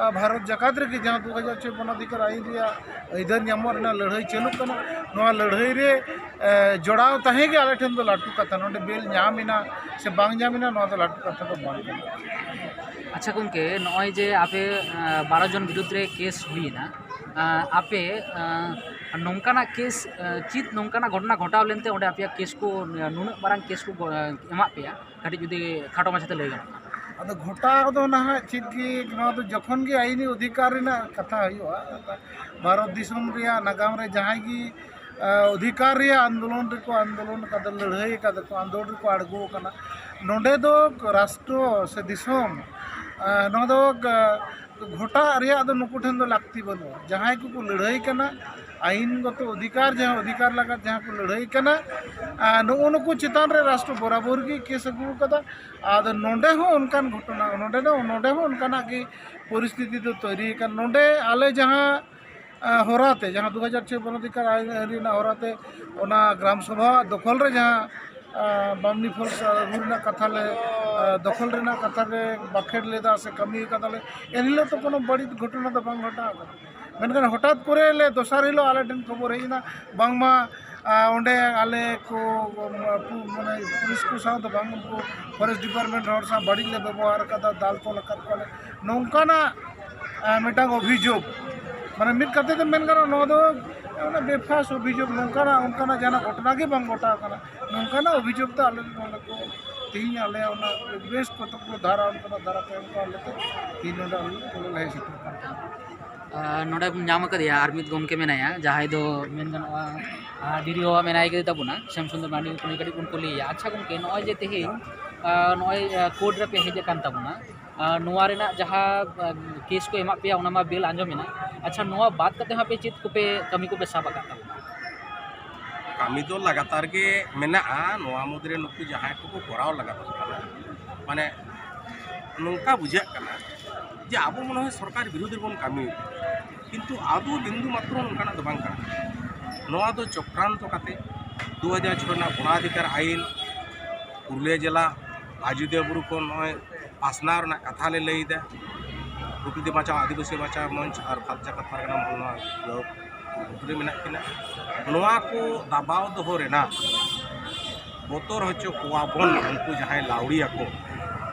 ᱟᱨ ᱵᱷᱟᱨᱚᱛ ᱡᱟᱠᱟᱛ ᱨᱮᱜᱮ ᱡᱟᱦᱟᱸ ᱫᱩ ᱦᱟᱡᱟᱨ ᱪᱷᱚᱭ ᱵᱚᱱᱚᱫᱷᱤᱠᱟᱨ ᱟᱹᱭᱤᱱ ᱨᱮᱭᱟᱜ ᱟᱹᱭᱫᱟᱹᱨ ᱧᱟᱢᱚᱜ ᱨᱮᱱᱟᱜ ᱞᱟᱹᱲᱦᱟᱹᱭ ᱪᱟᱹᱞᱩᱜ ᱠᱟᱱᱟ, ᱱᱚᱣᱟ ᱞᱟᱹᱲᱦᱟᱹᱭ ᱨᱮ ᱮ, ᱡᱚᱲᱟᱣ ᱛᱟᱦᱮᱸ ᱜᱮ ᱟᱞᱮ ᱴᱷᱮᱱ ᱫᱚ ᱞᱟᱹᱴᱩ ᱠᱟᱛᱷᱟ᱾ ᱱᱚᱰᱮ ᱵᱮᱞ ᱧᱟᱢ ᱮᱱᱟ ᱥᱮ ᱵᱟᱝ ᱧᱟᱢ ᱮᱱᱟ, ᱱᱚᱣᱟ ᱫᱚ ᱞᱟᱹᱴᱩ ᱠᱟᱛᱷᱟ ᱫᱚ ᱵᱟᱝ ᱠᱟᱱᱟ᱾ ᱟᱪᱪᱷᱟ ᱜᱚᱢᱠᱮ, ᱱᱚᱜᱼᱚᱭ ᱡᱮ ᱟᱯᱮ ᱟᱸ, ᱵᱟᱨᱚ ᱡᱚᱱ ᱵᱤᱨᱩᱫᱽ ᱨᱮ ᱠᱮᱥ ᱦᱩᱭᱮᱱᱟ, ᱟᱸ, ᱟᱯᱮ ᱟᱸ, ᱱᱚᱝᱠᱟᱱᱟᱜ ᱠᱮᱥ ᱟᱸ, ᱪᱮᱫ ᱱᱚᱝᱠᱟᱱᱟᱜ ᱜᱷᱚᱴᱚᱱᱟ ᱜᱷᱚᱴᱟᱣ ᱞᱮᱱᱛᱮ ᱚᱸᱰᱮ ᱟᱯᱮᱭᱟᱜ ᱠᱮᱥ ᱠᱚ, ᱱᱩᱱᱟᱹᱜ ᱢᱟᱨᱟᱝ ᱠᱮᱥ ᱠᱚ ᱜᱚ- ᱮᱢᱟᱜ ᱯᱮᱭᱟ? ᱠᱟᱹᱴᱤᱡ ᱡᱩᱫᱤ ᱠᱷᱟᱴᱚ ᱢᱟᱪᱷᱟᱛᱮ ᱞᱟᱹᱭ ᱜᱟᱱᱚᱜ ᱠᱷᱟᱱ᱾ ᱟᱫᱚ ᱜᱷᱚᱴᱟᱣ ᱫᱚ ᱱᱟᱦᱟᱜ ᱪᱮᱫ ᱜᱮ, ᱱᱚᱣᱟ ᱫᱚ ᱡᱚᱠᱷᱚᱱ ᱜᱮ ᱟᱹᱭᱤᱱᱤ ᱚᱫᱷᱤᱠᱟᱨ ᱨᱮᱱᱟᱜ ᱠᱟᱛᱷᱟ ᱦᱩᱭᱩᱜᱼᱟ, ᱵᱷᱟᱨᱚᱛ ᱫᱤᱥᱚᱢ ᱨᱮᱭᱟᱜ ᱱᱟᱜᱟᱢ ᱨᱮ ᱡᱟᱦᱟᱸᱭ ᱜᱮ ᱟᱸ, ᱚᱫᱷᱤᱠᱟᱨ ᱨᱮᱭᱟᱜ ᱟᱱᱫᱳᱞᱚᱱ ᱨᱮᱠᱚ ᱟᱱᱫᱳᱞᱚᱱ ᱟᱠᱟᱫᱟ, ᱞᱟᱹᱲᱦᱟᱹᱭ ᱟᱠᱟᱫᱟ ᱠᱚ, ᱟᱱᱫᱳᱞᱚᱱ ᱨᱮᱠᱚ ᱟᱬᱜᱚ ᱟᱠᱟᱱᱟ᱾ ᱱᱚᱰᱮ ᱫᱚ ᱨᱟᱥᱴᱨᱚ ᱥᱮ ᱫᱤᱥᱚᱢ, ᱟᱸ, ᱱᱚᱣᱟ ᱫᱚ ᱜ- ᱜᱷᱚᱴᱟᱜ ᱨᱮᱭᱟᱜ ᱫᱚ ᱱᱩᱠᱩ ᱴᱷᱮᱱ ᱫᱚ ᱞᱟᱹᱠᱛᱤ ᱵᱟᱹᱱᱩᱜᱼᱟ᱾ ᱡᱟᱦᱟᱸᱭ ᱠᱚᱠᱚ ᱞᱟᱹᱲᱦᱟᱹᱭ ᱠᱟᱱᱟ, ᱟᱹᱭᱤᱱᱜᱚᱛᱚ ᱚᱫᱷᱤᱠᱟᱨ, ᱡᱟᱦᱟᱸ ᱚᱫᱷᱤᱠᱟᱨ ᱞᱟᱜᱟᱫ ᱡᱟᱦᱟᱸ ᱠᱚ ᱞᱟᱹᱲᱦᱟᱹᱭ ᱠᱟᱱᱟ, ᱟᱸ, ᱱᱩᱜᱼᱩ ᱱᱩᱠᱩ ᱪᱮᱛᱟᱱ ᱨᱮ ᱨᱟᱥᱴᱨᱚ ᱵᱚᱨᱟᱵᱚᱨ ᱜᱮ ᱠᱮᱥ ᱟᱹᱜᱩ ᱟᱠᱟᱫᱟ᱾ ᱟᱫᱚ ᱱᱚᱰᱮ ᱦᱚᱸ ᱚᱱᱠᱟᱱ ᱜᱷᱚᱴᱚᱱᱟ, ᱱᱚᱰᱮ ᱫᱚ, ᱱᱚᱰᱮ ᱦᱚᱸ ᱚᱱᱠᱟᱱᱟᱜ ᱜᱮ ᱯᱚᱨᱤᱥᱛᱷᱤᱛᱤ ᱫᱚ ᱛᱳᱭᱨᱤ ᱟᱠᱟᱱ᱾ ᱱᱚᱰᱮ ᱟᱞᱮ ᱡᱟᱦᱟᱸ ᱟᱸ, ᱦᱚᱨᱟᱛᱮ, ᱡᱟᱦᱟᱸ ᱫᱩ ᱦᱟᱡᱟᱨ ᱪᱷᱚᱭ ᱵᱚᱱᱚᱫᱷᱤᱠᱟᱨ ᱟᱹᱭᱤᱱ ᱟᱹᱨᱤ ᱨᱮᱱᱟᱜ ᱦᱚᱨᱟᱛᱮ ᱚᱱᱟ ᱜᱨᱟᱢ ᱥᱚᱵᱷᱟ ᱫᱚᱠᱷᱚᱞ ᱨᱮ ᱡᱟᱦᱟᱸ, ᱟᱸ, ᱵᱟᱢᱱᱤ ᱯᱷᱚᱞᱥ ᱟᱹᱜᱩ ᱨᱮᱱᱟᱜ ᱠᱟᱛᱷᱟ ᱞᱮ, ᱟᱸ, ᱫᱚᱠᱷᱚᱞ ᱨᱮᱱᱟᱜ ᱠᱟᱛᱷᱟ ᱞᱮ ᱵᱟᱠᱷᱮᱲ ᱞᱮᱫᱟ ᱥᱮ ᱠᱟᱹᱢᱤ ᱟᱠᱟᱫᱟᱞᱮ, ᱮᱱᱦᱤᱞᱳᱜ ᱫᱚ ᱠᱳᱱᱳ ᱵᱟᱹᱲᱤᱡ ᱜᱷᱚᱴᱚᱱᱟ ᱫᱚ ᱵᱟᱝ ᱜᱷᱚᱴᱟᱣ ᱟᱠᱟᱱᱟ᱾ ᱢᱮᱱᱠᱷᱟᱱ ᱦᱚᱴᱟᱛ ᱠᱚᱨᱮ ᱞᱮ ᱫᱚᱥᱟᱨ ᱦᱤᱞᱳᱜ ᱟᱞᱮ ᱴᱷᱮᱱ ᱠᱷᱚᱵᱚᱨ ᱦᱮᱡ ᱮᱱᱟ, ᱵᱟᱝᱢᱟ, ᱟᱸ, ᱚᱸᱰᱮ ᱟᱞᱮ ᱠᱚ, ᱢᱟᱱᱮ ᱯᱩᱞᱤᱥ ᱠᱚ ᱥᱟᱶ ᱫᱚ ᱵᱟᱝ, ᱩᱱᱠᱩ ᱯᱷᱚᱨᱮᱥᱴ ᱰᱤᱯᱟᱨᱴᱢᱮᱱᱴ ᱦᱚᱲ ᱥᱟᱶ ᱵᱟᱹᱲᱤᱡ ᱞᱮ ᱵᱮᱵᱚᱦᱟᱨ ᱟᱠᱟᱫᱟ, ᱫᱟᱞ ᱛᱚᱞ ᱟᱠᱟᱫ ᱠᱚᱣᱟᱞᱮ, ᱱᱚᱝᱠᱟᱱᱟᱜ ᱟᱨ ᱢᱤᱫᱴᱟᱝ ᱚᱵᱷᱤᱡᱳᱜᱽ, ᱢᱟᱱᱮ ᱢᱤᱫ ᱠᱟᱛᱷᱟ ᱛᱮ ᱢᱮᱱ ᱜᱟᱱᱚᱜᱼᱟ, ᱱᱚᱣᱟ ᱫᱚ ᱚᱱᱟ ᱵᱮᱯᱷᱟᱥ ᱚᱵᱷᱤᱡᱳᱜᱽ, ᱱᱚᱝᱠᱟᱱᱟᱜ ᱚᱱᱠᱟᱱᱟᱜ ᱡᱟᱦᱟᱱᱟᱜ ᱜᱷᱚᱴᱚᱱᱟ ᱜᱮ ᱵᱟᱝ ᱜᱷᱚᱴᱟᱣ ᱠᱟᱱᱟ᱾ ᱱᱚᱝᱠᱟᱱᱟᱜ ᱚᱵᱷᱤᱡᱳᱜᱽ ᱫᱚ ᱟᱞᱮ ᱱᱚᱰᱮ ᱠᱚ ᱛᱮᱦᱮᱧ ᱟᱞᱮ ᱚᱱᱟ ᱵᱮᱥ ᱠᱚᱛᱚᱠ ᱜᱩᱞᱳ ᱫᱷᱟᱨᱟ, ᱚᱱᱠᱟᱱᱟᱜ ᱫᱷᱟᱨᱟ ᱛᱮ ᱚᱱᱠᱟ ᱟᱞᱮ ᱛᱮ ᱛᱮᱦᱮᱧ ᱱᱚᱰᱮ ᱟᱞᱮ ᱞᱮ ᱦᱮᱡ ᱥᱮᱴᱮᱨ ᱟᱠᱟᱱ ᱛᱟᱦᱮᱸᱫ᱾ ᱟᱨ ᱱᱚᱰᱮ ᱧᱟᱢ ᱟᱠᱟᱫᱮᱭᱟ ᱟᱨ ᱢᱤᱫ ᱜᱚᱢᱠᱮ ᱢᱮᱱᱟᱭᱟ, ᱡᱟᱦᱟᱸᱭ ᱫᱚ ᱢᱮᱱ ᱜᱟᱱᱚᱜᱼᱟ, ᱟᱨ ᱰᱤ ᱰᱤ ᱳ ᱢᱮᱱᱟᱭ ᱠᱮᱫᱮ ᱛᱟᱵᱚᱱᱟ, ᱥᱮᱢ ᱥᱩᱱᱫᱚᱨ ᱢᱟᱨᱰᱤ, ᱩᱱᱤ ᱠᱟᱹᱴᱤᱡ ᱵᱚᱱ ᱠᱩᱞᱤᱭᱮᱭᱟ᱾ ᱟᱪᱪᱷᱟ ᱜᱚᱢᱠᱮ, ᱱᱚᱜᱼᱚᱭ ᱡᱮ ᱛᱮᱦᱮᱧ ᱟᱨ ᱱᱚᱜᱼᱚᱭ ᱟᱨ ᱠᱳᱨᱴ ᱨᱮᱯᱮ ᱦᱮᱡ ᱟᱠᱟᱱ ᱛᱟᱵᱚᱱᱟ, ᱟᱨ ᱱᱚᱣᱟ ᱨᱮᱱᱟᱜ ᱡᱟᱦᱟᱸ ᱟᱨ ᱠᱮᱥ ᱠᱚ ᱮᱢᱟᱜ ᱯᱮᱭᱟ, ᱚᱱᱟ ᱢᱟ ᱵᱮᱞ ᱟᱸᱡᱚᱢ ᱮᱱᱟ᱾ ᱟᱪᱪᱷᱟ, ᱱᱚᱣᱟ ᱵᱟᱫ ᱠᱟᱛᱮ ᱦᱚᱸ ᱟᱯᱮ ᱪᱮᱫ ᱠᱚᱯᱮ ᱠᱟᱹᱢᱤ ᱠᱚᱯᱮ ᱥᱟᱵ ᱟᱠᱟᱫ ᱛᱟᱵᱚᱱᱟ? ᱠᱟᱹᱢᱤ ᱫᱚ ᱞᱟᱜᱟᱛᱟᱨ ᱜᱮ ᱢᱮᱱᱟᱜᱼᱟ᱾ ᱱᱚᱣᱟ ᱢᱩᱫᱽᱨᱮ ᱱᱩᱠᱩ ᱡᱟᱦᱟᱸᱭ ᱠᱚᱠᱚ ᱠᱚᱨᱟᱣ ᱞᱟᱜᱟᱛᱚᱜ ᱠᱟᱱᱟ, ᱢᱟᱱᱮ ᱱᱚᱝᱠᱟ ᱵᱩᱡᱷᱟᱹᱜ ᱠᱟᱱᱟ ᱡᱮ ᱟᱵᱚ ᱢᱚᱱᱮ ᱦᱚᱭ ᱥᱚᱨᱠᱟᱨ ᱵᱤᱨᱩᱫᱷ ᱨᱮᱵᱚᱱ ᱠᱟᱹᱢᱤᱭᱮᱫᱟ, ᱠᱤᱱᱛᱩ ᱟᱫᱚ ᱵᱤᱱᱫᱩ ᱢᱟᱛᱨᱚ ᱱᱚᱝᱠᱟᱱᱟᱜ ᱫᱚ ᱵᱟᱝ ᱠᱟᱱᱟ᱾ ᱱᱚᱣᱟ ᱫᱚ ᱪᱚᱠᱨᱟᱱᱛᱚ ᱠᱟᱛᱮ ᱫᱩ ᱦᱟᱡᱟᱨ ᱪᱷᱚᱭ ᱨᱮᱱᱟᱜ ᱵᱚᱱᱟᱫᱷᱤᱠᱟᱨ ᱟᱭᱤᱱ, ᱯᱩᱨᱩᱞᱤᱭᱟᱹ ᱡᱮᱞᱟ ᱟᱡᱚᱫᱤᱭᱟᱹ ᱵᱩᱨᱩ ᱠᱷᱚᱱ ᱱᱚᱜᱼᱚᱭ ᱯᱟᱥᱱᱟᱣ ᱨᱮᱱᱟᱜ ᱠᱟᱛᱷᱟ ᱞᱮ ᱞᱟᱹᱭᱫᱟ᱾ ᱯᱨᱚᱠᱨᱤᱛᱤ ᱵᱟᱧᱪᱟᱣ, ᱟᱹᱫᱤᱵᱟᱹᱥᱤ ᱵᱟᱧᱪᱟᱣ ᱢᱚᱧᱪ ᱟᱨ ᱵᱷᱟᱨᱚᱛ ᱡᱟᱠᱟᱛ ᱯᱟᱨᱜᱟᱱᱟ ᱢᱚᱦᱚᱞ ᱱᱚᱣᱟ ᱜᱨᱩᱯ ᱨᱮ ᱢᱮᱱᱟᱜ ᱠᱤᱱᱟ᱾ ᱱᱚᱣᱟ ᱠᱚ ᱫᱟᱵᱟᱣ ᱫᱚᱦᱚ ᱨᱮᱱᱟᱜ ᱵᱚᱛᱚᱨ ᱦᱚᱪᱚ ᱠᱚᱣᱟ ᱵᱚᱱ, ᱩᱱᱠᱩ ᱡᱟᱦᱟᱸᱭ ᱞᱟᱣᱲᱤᱭᱟ ᱠᱚ,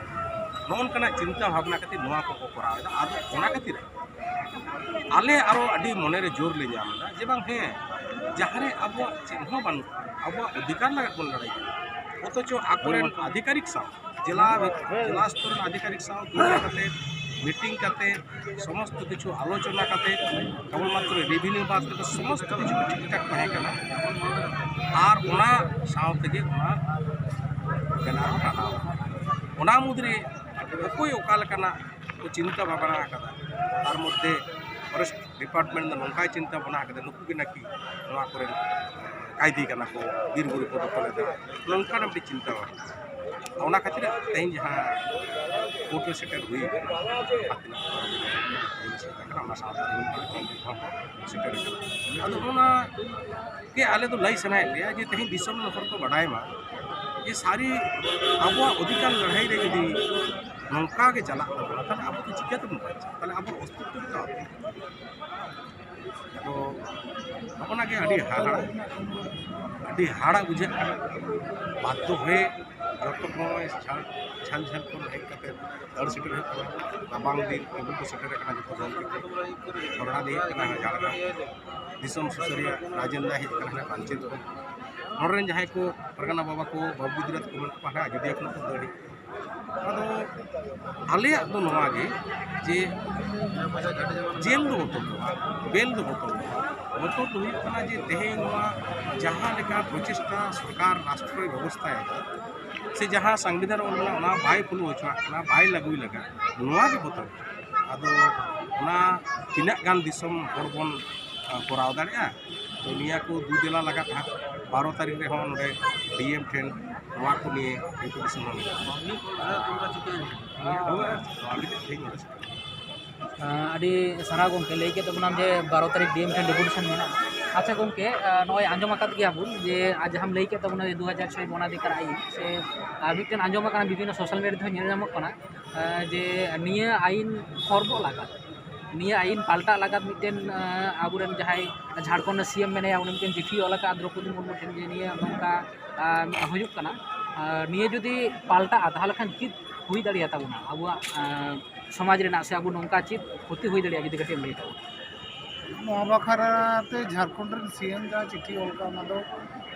ᱱᱚᱜᱼᱚ ᱱᱚᱝᱠᱟᱱᱟᱜ ᱪᱤᱱᱛᱟᱹ ᱵᱷᱟᱵᱽᱱᱟ ᱠᱟᱛᱮ ᱱᱚᱣᱟ ᱠᱚᱠᱚ ᱠᱚᱨᱟᱣ ᱮᱫᱟ᱾ ᱟᱫᱚ ᱚᱱᱟ ᱠᱷᱟᱹᱛᱤᱨ ᱟᱞᱮ ᱟᱨᱚ ᱟᱹᱰᱤ ᱢᱚᱱᱮᱨᱮ ᱡᱳᱨ ᱞᱮ ᱧᱟᱢ ᱮᱫᱟ ᱡᱮ ᱵᱟᱝ, ᱦᱮᱸ, ᱡᱟᱦᱟᱸ ᱨᱮ ᱟᱵᱚᱣᱟᱜ ᱪᱮᱫ ᱦᱚᱸ ᱵᱟᱹᱱᱩᱜ, ᱟᱵᱚᱣᱟᱜ ᱚᱫᱷᱤᱠᱟᱨ ᱞᱟᱹᱜᱤᱫ ᱵᱚᱱ ᱞᱟᱹᱲᱦᱟᱹᱭ ᱠᱟᱱᱟ, ᱚᱛᱷᱚᱪᱚ ᱟᱠᱚᱨᱮᱱ ᱟᱫᱷᱤᱠᱟᱨᱤᱠ ᱥᱟᱶ, ᱡᱮᱞᱟ, ᱡᱮᱞᱟ ᱥᱛᱚᱨ ᱨᱮᱱ ᱟᱫᱷᱤᱠᱟᱨᱤᱠ ᱥᱟᱶ ᱫᱩᱲᱩᱵ ᱠᱟᱛᱮ, ᱢᱤᱴᱤᱝ ᱠᱟᱛᱮ, ᱥᱚᱢᱚᱥᱛᱚ ᱠᱤᱪᱷᱩ ᱟᱞᱳᱪᱚᱱᱟ ᱠᱟᱛᱮ, ᱠᱮᱵᱚᱞ ᱢᱟᱛᱨᱚ ᱨᱮᱵᱷᱤᱱᱤᱭᱩ ᱵᱟᱫ ᱠᱟᱛᱮ ᱥᱚᱢᱚᱥᱛᱚ ᱠᱤᱪᱷᱩ ᱴᱷᱤᱠ ᱴᱷᱟᱠ ᱛᱟᱦᱮᱸ ᱠᱟᱱᱟ᱾ ᱟᱨ ᱚᱱᱟ ᱥᱟᱶ ᱛᱮᱜᱮ ᱚᱱᱟ ᱵᱮᱱᱟᱨ ᱦᱚᱸ ᱴᱟᱱᱟᱣ ᱮᱱᱟ᱾ ᱚᱱᱟ ᱢᱩᱫᱽᱨᱮ ᱚᱠᱚᱭ ᱚᱠᱟ ᱞᱮᱠᱟᱱᱟᱜ ᱠᱚ ᱪᱤᱱᱛᱟᱹ ᱵᱷᱟᱵᱽᱱᱟ ᱟᱠᱟᱫᱟ, ᱛᱟᱨ ᱢᱚᱫᱽᱫᱷᱮ ᱯᱷᱚᱨᱮᱥᱴ ᱰᱤᱯᱟᱨᱴᱢᱮᱱᱴ ᱫᱚ ᱱᱚᱝᱠᱟᱭ ᱪᱤᱱᱛᱟᱹ ᱵᱷᱟᱵᱽᱱᱟ ᱟᱠᱟᱫᱟ, ᱱᱩᱠᱩ ᱜᱮ ᱱᱟᱠᱤ ᱱᱚᱣᱟ ᱠᱚᱨᱮᱱ ᱠᱟᱭᱫᱤ ᱠᱟᱱᱟ ᱠᱚ, ᱵᱤᱨ ᱵᱩᱨᱩ ᱠᱚ ᱫᱚᱠᱷᱚᱞ ᱮᱫᱟ, ᱱᱚᱝᱠᱟᱱᱟᱜ ᱢᱤᱫᱴᱤᱡ ᱪᱤᱱᱛᱟᱹ ᱵᱷᱟᱵᱽᱱᱟ᱾ ᱚᱱᱟ ᱠᱷᱟᱹᱛᱤᱨ ᱛᱮᱦᱮᱧ ᱡᱟᱦᱟᱸ ᱠᱳᱨᱴ ᱨᱮ ᱥᱮᱴᱮᱨ ᱦᱩᱭ ᱟᱠᱟᱱᱟ, ᱚᱱᱟ ᱥᱟᱶᱛᱮ ᱛᱮᱦᱮᱧ ᱥᱮᱴᱮᱨ ᱟᱠᱟᱱᱟ᱾ ᱟᱫᱚ ᱚᱱᱟ ᱜᱮ ᱟᱞᱮ ᱫᱚ ᱞᱟᱹᱭ ᱥᱟᱱᱟᱭᱮᱫ ᱞᱮᱭᱟ ᱡᱮ ᱛᱮᱦᱮᱧ ᱫᱤᱥᱚᱢ ᱨᱮᱱ ᱦᱚᱲ ᱠᱚ ᱵᱟᱰᱟᱭ ᱢᱟ ᱡᱮ ᱥᱟᱹᱨᱤ ᱟᱵᱚᱣᱟᱜ ᱚᱫᱷᱤᱠᱟᱨ ᱞᱟᱹᱲᱦᱟᱹᱭ ᱨᱮ ᱡᱩᱫᱤ ᱱᱚᱝᱠᱟ ᱜᱮ ᱪᱟᱞᱟᱜ ᱛᱟᱵᱚᱱᱟ, ᱛᱟᱦᱚᱞᱮ ᱟᱵᱚ ᱫᱚ ᱪᱤᱠᱟᱹ ᱛᱮᱵᱚᱱ ᱵᱟᱧᱪᱟᱜᱼᱟ? ᱛᱟᱦᱚᱞᱮ ᱟᱵᱚᱣᱟᱜ ᱚᱥᱛᱤᱛᱛᱚ ᱜᱮ ᱛᱚ ᱟᱫᱚ ᱱᱚᱜᱼᱚ ᱱᱟ ᱜᱮ ᱟᱹᱰᱤ ᱦᱟᱦᱟᱲᱟ, ᱟᱹᱰᱤ ᱦᱟᱦᱟᱲᱟ ᱵᱩᱡᱷᱟᱹᱜ ᱠᱟᱱᱟ᱾ ᱵᱟᱫᱽᱫᱷᱚ ᱦᱚᱭᱮ ᱡᱚᱛᱚ ᱱᱚᱜᱼᱚᱭ ᱡᱷᱟᱲ-, ᱡᱷᱟᱹᱞ ᱡᱷᱟᱹᱞ ᱠᱷᱚᱱ ᱦᱮᱡ ᱠᱟᱛᱮ ᱫᱟᱹᱲ ᱥᱮᱴᱮᱨ ᱦᱩᱭᱩᱜ ᱠᱟᱱᱟ᱾ ᱨᱟᱵᱟᱝ ᱫᱤᱱ ᱟᱹᱜᱩ ᱠᱚ ᱥᱮᱴᱮᱨ ᱟᱠᱟᱱᱟ ᱡᱚᱛᱚ ᱫᱚᱞ ᱜᱮᱠᱚ᱾ ᱥᱚᱨᱦᱟᱭ ᱫᱚ ᱦᱮᱡ ᱠᱟᱱᱟ ᱡᱷᱟᱲᱜᱨᱟᱢ, ᱫᱤᱥᱚᱢ ᱥᱩᱥᱟᱹᱨᱤᱭᱟᱹ ᱨᱟᱡᱮᱱ ᱫᱟᱭ ᱦᱮᱡ ᱠᱟᱱᱟ ᱦᱟᱱᱟ ᱯᱟᱧᱪᱮᱛ ᱠᱷᱚᱱ᱾ ᱱᱚᱰᱮ ᱨᱮᱱ ᱡᱟᱦᱟᱸᱭ ᱠᱚ ᱯᱟᱨᱜᱟᱱᱟ ᱵᱟᱵᱟ ᱠᱚ, ᱵᱟᱹᱵᱩ ᱜᱤᱫᱽᱨᱟᱹ ᱠᱚ ᱢᱮᱱᱟᱜ ᱠᱚᱣᱟ ᱦᱟᱱᱟ ᱟᱡᱚᱫᱤᱭᱟᱹ ᱠᱷᱚᱱᱟᱜ ᱠᱚ ᱫᱟᱹᱲ ᱦᱮᱡ ᱠᱟᱱᱟ᱾ ᱟᱫᱚ ᱟᱞᱮᱭᱟᱜ ᱫᱚ ᱱᱚᱣᱟ ᱜᱮ ᱡᱮ ᱡᱮᱞ ᱫᱚ ᱵᱚᱛᱚᱨ ᱫᱚ ᱵᱟᱝ, ᱵᱮᱞ ᱫᱚ ᱵᱚᱛᱚᱨ ᱫᱚ ᱵᱟᱝ᱾ ᱵᱚᱛᱚᱨ ᱫᱚ ᱦᱩᱭᱩᱜ ᱠᱟᱱᱟ ᱡᱮ ᱛᱮᱦᱮᱧ ᱱᱚᱣᱟ ᱡᱟᱦᱟᱸ ᱞᱮᱠᱟ ᱯᱨᱚᱪᱮᱥᱴᱟ ᱥᱚᱨᱠᱟᱨ ᱨᱟᱥᱴᱨᱚᱭ ᱵᱮᱵᱚᱥᱛᱷᱟᱭᱮᱫᱟ, ᱥᱮ ᱡᱟᱦᱟᱸ ᱥᱚᱝᱵᱤᱫᱷᱟᱱ ᱨᱮ ᱚᱞ ᱢᱮᱱᱟᱜᱼᱟ, ᱚᱱᱟ ᱵᱟᱭ ᱯᱷᱳᱞᱳ ᱦᱚᱪᱚᱣᱟᱜ ᱠᱟᱱᱟ, ᱵᱟᱭ ᱞᱟᱹᱜᱩᱭ ᱞᱟᱜᱟ, ᱱᱚᱣᱟ ᱜᱮ ᱵᱚᱛᱚᱨ᱾ ᱟᱫᱚ ᱚᱱᱟ ᱛᱤᱱᱟᱹᱜ ᱜᱟᱱ ᱫᱤᱥᱚᱢ ᱦᱚᱲ ᱵᱚᱱ, ᱟ, ᱠᱚᱨᱟᱣ ᱫᱟᱲᱮᱭᱟᱜᱼᱟ? ᱛᱚ ᱱᱤᱭᱟᱹ ᱠᱚ ᱫᱩ ᱫᱮᱞᱟ ᱞᱟᱜᱟᱜ ᱦᱟᱸᱜ᱾ ᱵᱟᱨᱚ ᱛᱟᱹᱨᱤᱠᱷ ᱨᱮᱦᱚᱸ ᱱᱚᱰᱮ ᱰᱤ ᱮᱢ ᱴᱷᱮᱱ ᱱᱚᱣᱟ ᱠᱚ ᱱᱤᱭᱮ ᱰᱮᱯᱩᱴᱮᱥᱚᱱ ᱦᱚᱸ ᱢᱮᱱᱟᱜᱼᱟ᱾ ᱱᱚᱣᱟ ᱞᱟᱹᱜᱤᱫ ᱛᱮᱦᱮᱧ ᱱᱚᱰᱮ ᱥᱮᱴᱮᱨ᱾ ᱟᱹᱰᱤ ᱥᱟᱨᱦᱟᱣ ᱜᱚᱢᱠᱮ, ᱞᱟᱹᱭ ᱠᱮᱫ ᱛᱟᱵᱚᱱᱟᱢ ᱡᱮ ᱵᱟᱨᱚ ᱛᱟᱹᱨᱤᱠᱷ ᱰᱤ ᱮᱢ ᱴᱷᱮᱱ ᱰᱮᱯᱩᱴᱮᱥᱚᱱ ᱢᱮᱱᱟᱜᱼᱟ᱾ ᱟᱪᱪᱷᱟ ᱜᱚᱢᱠᱮ, ᱟᱸ, ᱱᱚᱜᱼᱚᱭ ᱟᱸᱡᱚᱢ ᱟᱠᱟᱫ ᱜᱮᱭᱟ ᱵᱚᱱ ᱡᱮ ᱟᱨ ᱡᱟᱦᱟᱸᱢ ᱞᱟᱹᱭ ᱠᱮᱫ ᱛᱟᱵᱚᱱᱟ ᱡᱮ ᱫᱩ ᱦᱟᱡᱟᱨ ᱪᱷᱚᱭ ᱵᱚᱱᱟᱫᱷᱤᱠᱟᱨ ᱟᱹᱭᱤᱱ ᱥᱮ, ᱟᱨ ᱢᱤᱫᱴᱮᱱ ᱟᱸᱡᱚᱢ ᱟᱠᱟᱱᱟ, ᱵᱤᱵᱷᱤᱱᱱᱚ ᱥᱳᱥᱟᱞ ᱢᱤᱰᱤᱭᱟ ᱨᱮᱦᱚᱸ ᱧᱮᱞ ᱧᱟᱢᱚᱜ ᱠᱟᱱᱟ, ᱟᱸ, ᱡᱮ ᱱᱤᱭᱟᱹ ᱟᱹᱭᱤᱱ ᱠᱷᱚᱨᱜᱚᱜ ᱞᱟᱜᱟᱫ, ᱱᱤᱭᱟᱹ ᱟᱹᱭᱤᱱ ᱯᱟᱞᱴᱟᱜ ᱞᱟᱜᱟᱫ ᱢᱤᱫᱴᱮᱱ, ᱟᱸ, ᱟᱵᱚᱨᱮᱱ ᱡᱟᱦᱟᱸᱭ ᱡᱷᱟᱲᱠᱷᱚᱸᱰ ᱨᱮᱱ ᱥᱤ ᱮᱢ ᱢᱮᱱᱟᱭᱟ, ᱩᱱᱤ ᱢᱤᱫᱴᱮᱱ ᱪᱤᱴᱷᱤ ᱚᱞ ᱟᱠᱟᱫ ᱫᱨᱚᱯᱚᱫᱤ ᱢᱩᱨᱢᱩ ᱴᱷᱮᱱ ᱡᱮ ᱱᱤᱭᱟᱹ ᱱᱚᱝᱠᱟ, ᱟᱸ, ᱦᱩᱭᱩᱜ ᱠᱟᱱᱟ᱾ ᱟᱸ, ᱱᱤᱭᱟᱹ ᱡᱩᱫᱤ ᱯᱟᱞᱴᱟᱜᱼᱟ, ᱛᱟᱦᱚᱞᱮ ᱠᱷᱟᱱ ᱪᱮᱫ ᱦᱩᱭ ᱫᱟᱲᱮᱭᱟᱛᱟ ᱵᱚᱱᱟ ᱟᱵᱚᱣᱟᱜ, ᱟᱸ, ᱥᱚᱢᱟᱡᱽ ᱨᱮᱱᱟᱜ ᱥᱮ ᱟᱵᱚ ᱱᱚᱝᱠᱟ ᱪᱮᱫ ᱠᱷᱚᱛᱤ ᱦᱩᱭ ᱫᱟᱲᱮᱭᱟᱜᱼᱟ, ᱡᱩᱫᱤ ᱠᱟᱹᱴᱤᱡ ᱮᱢ ᱞᱟᱹᱭ ᱛᱟᱵᱚᱱᱟ? ᱱᱚᱣᱟ ᱵᱟᱠᱷᱨᱟ ᱛᱮ ᱡᱷᱟᱲᱠᱷᱚᱸᱰ ᱨᱮᱱ ᱥᱤ ᱮᱢ ᱡᱟᱦᱟᱸ ᱪᱤᱴᱷᱤ ᱚᱞ ᱠᱟᱜ, ᱚᱱᱟ ᱫᱚ,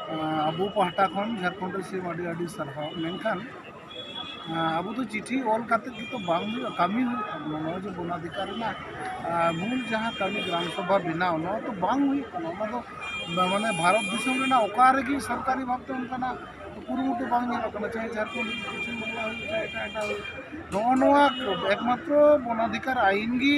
ᱟᱸ, ᱟᱵᱚ ᱯᱟᱦᱴᱟ ᱠᱷᱚᱱ ᱡᱷᱟᱲᱠᱷᱚᱸᱰ ᱨᱮᱱ ᱥᱤ ᱮᱢ ᱟᱹᱰᱤ ᱟᱹᱰᱤ ᱥᱟᱨᱦᱟᱣ᱾ ᱢᱮᱱᱠᱷᱟᱱ, ᱟᱸ, ᱟᱵᱚ ᱫᱚ ᱪᱤᱴᱷᱤ ᱚᱞ ᱠᱟᱛᱮ ᱜᱮᱛᱚ ᱵᱟᱝ ᱦᱩᱭᱩᱜᱼᱟ, ᱠᱟᱹᱢᱤ ᱦᱩᱭᱩᱜ ᱛᱟᱵᱚᱱᱟ᱾ ᱱᱚᱣᱟ ᱡᱮ ᱵᱚᱱᱟᱫᱷᱤᱠᱟᱨ ᱨᱮᱱᱟᱜ, ᱟᱸ, ᱢᱩᱞ ᱡᱟᱦᱟᱸ ᱠᱟᱹᱢᱤ ᱜᱨᱟᱢ ᱥᱚᱵᱷᱟ ᱵᱮᱱᱟᱣ, ᱱᱚᱣᱟ ᱫᱚ ᱵᱟᱝ ᱦᱩᱭᱩᱜ ᱠᱟᱱᱟ᱾ ᱚᱱᱟ ᱫᱚ ᱢᱟᱱᱮ ᱵᱷᱟᱨᱚᱛ ᱫᱤᱥᱚᱢ ᱨᱮᱱᱟᱜ ᱚᱠᱟ ᱨᱮᱜᱮ ᱥᱚᱨᱠᱟᱨᱤ ᱵᱷᱟᱵᱽᱛᱮ ᱚᱱᱠᱟᱱᱟᱜ ᱠᱩᱨᱩᱢᱩᱴᱩ ᱵᱟᱝ ᱧᱮᱞᱚᱜ ᱠᱟᱱᱟ, ᱪᱟᱦᱮ ᱡᱷᱟᱲᱠᱷᱚᱸᱰ ᱦᱩᱭᱩᱜ, ᱯᱚᱪᱷᱤᱢ ᱵᱟᱝᱞᱟ ᱦᱩᱭᱩᱜ, ᱪᱟᱦᱮ ᱮᱴᱟᱜ ᱮᱴᱟᱜ ᱦᱩᱭᱩᱜ᱾ ᱱᱚᱜᱼᱚ ᱱᱚᱣᱟ ᱮᱠᱢᱟᱛᱨᱚ ᱵᱚᱱᱟᱫᱷᱤᱠᱟᱨ ᱟᱭᱤᱱ ᱜᱮ